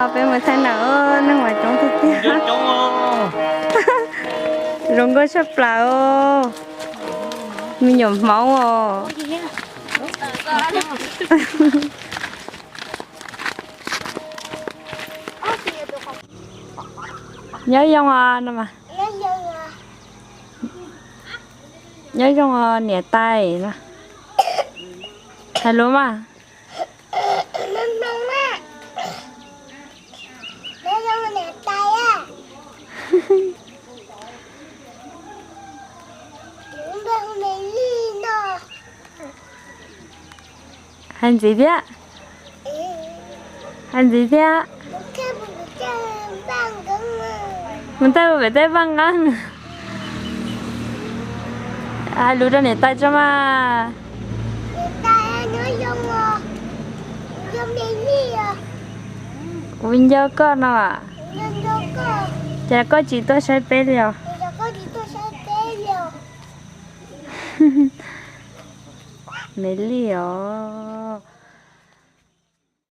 Peb mus thaij na, neeg mas coob tiag tiag. Zoo nkauj tshaj plaws os. Me nyuam Hmoob os. Nyob zoo os no mas. Nyob zoo os niam tais no. Hais lus mas. Hais ntxiv thiab. Hais ntxiv thiab. Mus thaij pem tej vaj nqeeb. Hais lus rau niam tais tso mas. Kuv nco koj no. Ces koj tsis tuaj saib peb li os. Me li os.